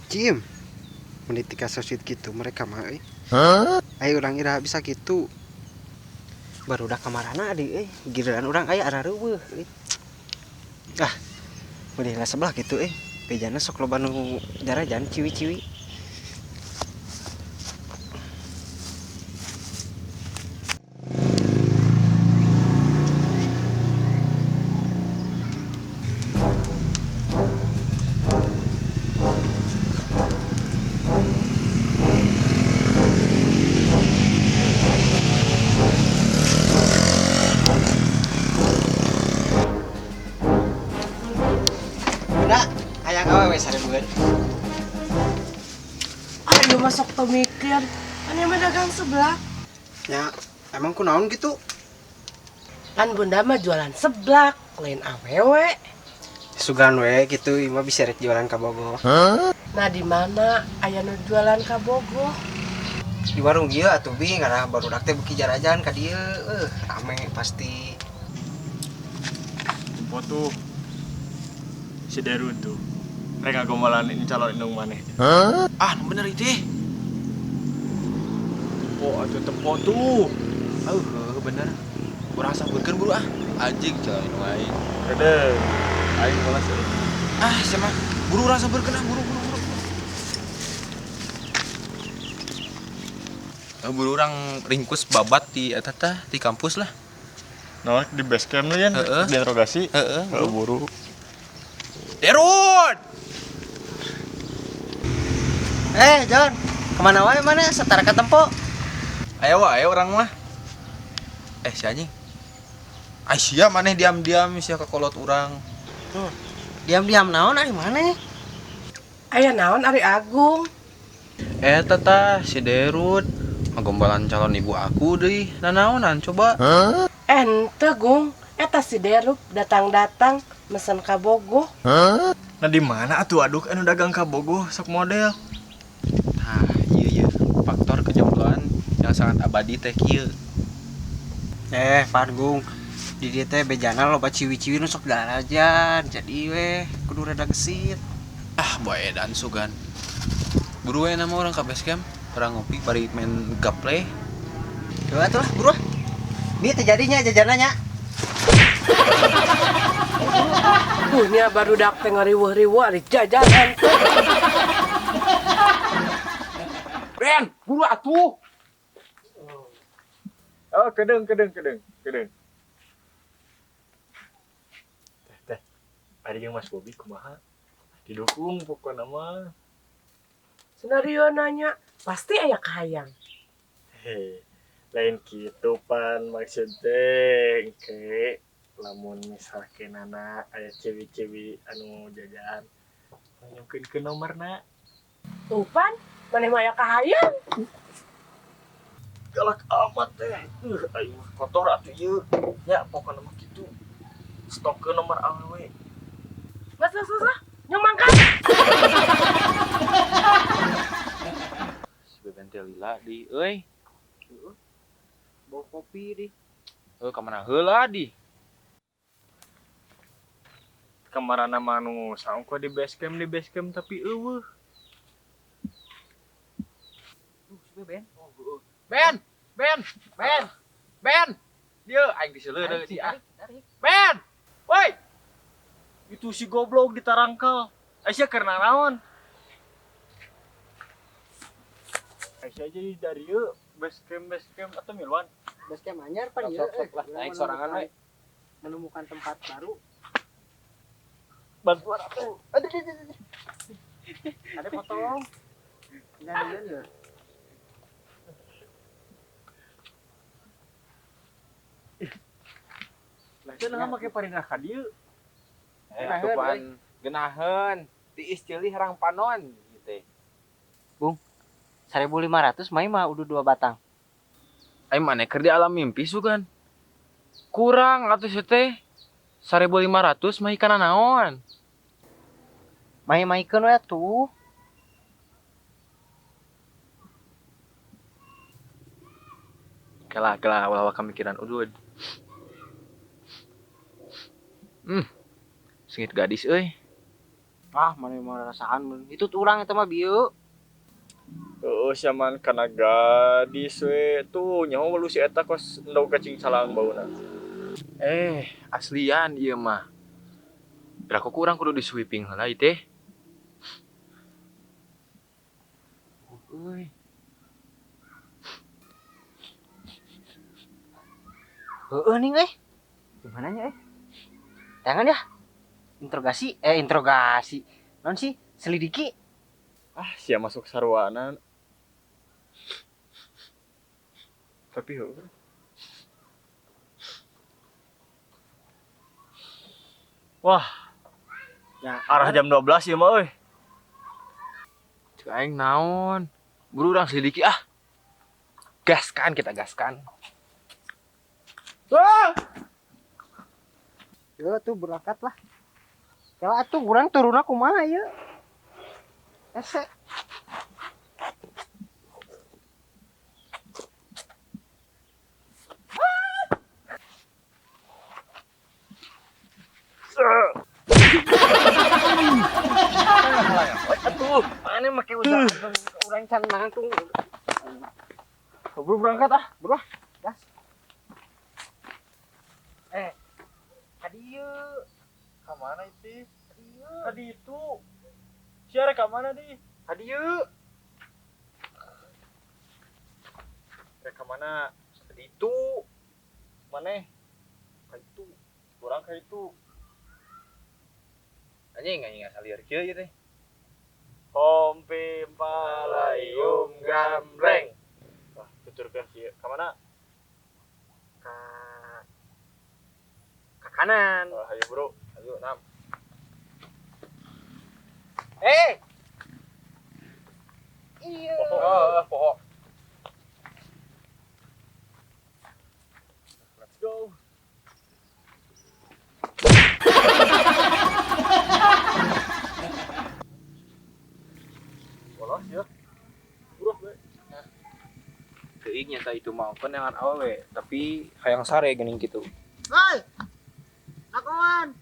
Cim. Menitika sosit gitu mereka mah euy. Ayo urang ira bisa gitu. Barudak kamarana di euy, giliran urang aya arareuweuh euy. Ah, meuli lah sebelah gitu euy. Bejana sok loba nu jarajan ciwi-ciwi. Bunda, hayang awewe sarebueun. Ayo masuk tuh mikir, kan yang dagang seblak. Ya, emang kunaon gitu? Kan bunda mah jualan seblak, lain awewe. Sugan we gitu, ima bisa rek jualan ka Bogo. Nah di mana aya nu jualan ka Bogo? Di warung ieu atuh bi, ngarah barudak teh beuki jarajan ka dieu, rame pasti. Tempo tuh si Derun tuh. Mereka gombalan ini calon indung maneh. Ah, bener itu. Tempo atuh tempo tuh. Bener. Urang sampeurkeun buru ah. Anjing calon indung aing. Kedeng. Aing malas euy. Ah, sia mah. Buru urang sampeurkeun ah, buru buru buru. Buru urang ringkus babat di eta tah di kampus lah. Nah, di base camp lu ya, diinterogasi. Heeh, buru. Buru. Derun. John, kemana wae mana setara ka tempo? Ayo wae urang mah. Si anjing. Ai sia maneh diam-diam sia kakolot urang. Diam-diam naon ari maneh? Aya naon ari Agung? Eta tah si Derut ngagombalan calon ibu aku deui. Nanaonan coba? Ente Gung, eta si Derut datang-datang mesen ka Bogo. Nah di mana atuh aduk anu dagang ka Bogo sok model? Tah, iya iya, faktor kejombloan yang sangat abadi teh kieu. Pan Gung, di dieu teh bejana loba ciwi-ciwi nu sok darajan, jadi weh kudu rada gesit. Ah, boy edan sugan. Buru we nama orang ka base camp, orang ngopi bari main gaple. Coba atuh lah, buru ah. Bi teh jadinya jajanannya. Punya barudak teh ngariweuh-riweuh ari jajanan. Ben, buru atuh. Oh, kedeng. Teh, teh. Ari jeung Mas Bobi kumaha? Didukung pokona mah. Senario nanya, pasti aya kahayang. Hei, lain kitu pan maksud teh ke lamun misalkeun nana aya ciwi-ciwi anu jajan nyungkeun ke nomorna. Tuh pan, maneh mah aya kahayang. Galak amat teh. Aing mah kotor atuh ieu. Nya pokona mah kitu. Stokkeun nomor awewe. Geus geus geus. Nyung mangkat. Si Beben teh lila di euy. Heeh. Bawa kopi di. Heuh, ka mana heula di? Kamarana mah nu saung di base camp tapi eueuh. Duh, si Beben. Oh, heueuh. Ben, Ben, Ben. Ben. Dieu aing diseuleuh si ah. Ben. Woi. Itu si goblok ditarangkal. Aisyah keur naraon? Aisyah jadi dari ieu base camp atau miluan? Base camp anyar pan ieu. Lah naik sorangan we. Menemukan tempat baru. Bantuan atuh. Aduh, aduh, aduh. Ada potong. Nyanyian ya. Lah cenah make parinah ka dieu. Atuh pan genaheun tiis ceulih herang panon gitu. Bung, 1.500 mah mah udah 2 batang. Ai maneh keur di alam mimpi sugan. Kurang atuh sia teh. 1.500 mah ikana naon? Mahi-mahikeun we atuh. Kela kela awal-awal kemikiran udud. Sengit gadis euy. Ah, mana mau rasaan itu tuh urang eta mah bieu. Heeh, sia man kana gadis we tuh nyaho lu si eta kos endog kacing calang bauna. Eh, aslian ieu mah. Berapa kurang kudu di sweeping heula ieu teh. Euy. Heeh ning euy. Gimana nya euy? Tangan ya. Interogasi, interogasi. Non sih, selidiki. Ah, sia masuk sarwana. Tapi heuh. Wah. Ya, arah jam 12 ieu mah euy. Cek aing naon? Buru urang selidiki ah. Gaskan kita gaskan. Wah. Yo tuh berangkat lah. Kalau atuh urang turunna kumaha ieu? Ese. Atuh, mana make udah urang can nangtung. Buru berangkat ah, buru ah. Gas. Kadieu. Ka mana itu? Kadieu. Kadi itu. Sia rek ka mana di? Kadieu. Rek ka mana? Kadi itu. Maneh? Ka itu. Urang ka itu. Anjing anjing asal liar kieu ieu teh. Hompim palayum gambreng. Wah, tuturkeun kieu. Ka mana? Ka kanan. Oh, ayo bro. Ayo nam. Iya. Oh, poho. Let's go. Bolos ya. Bro, we. Teuing nyata itu mah dengan awewe, tapi hayang sare geuning kitu. Hoi. Lakuan.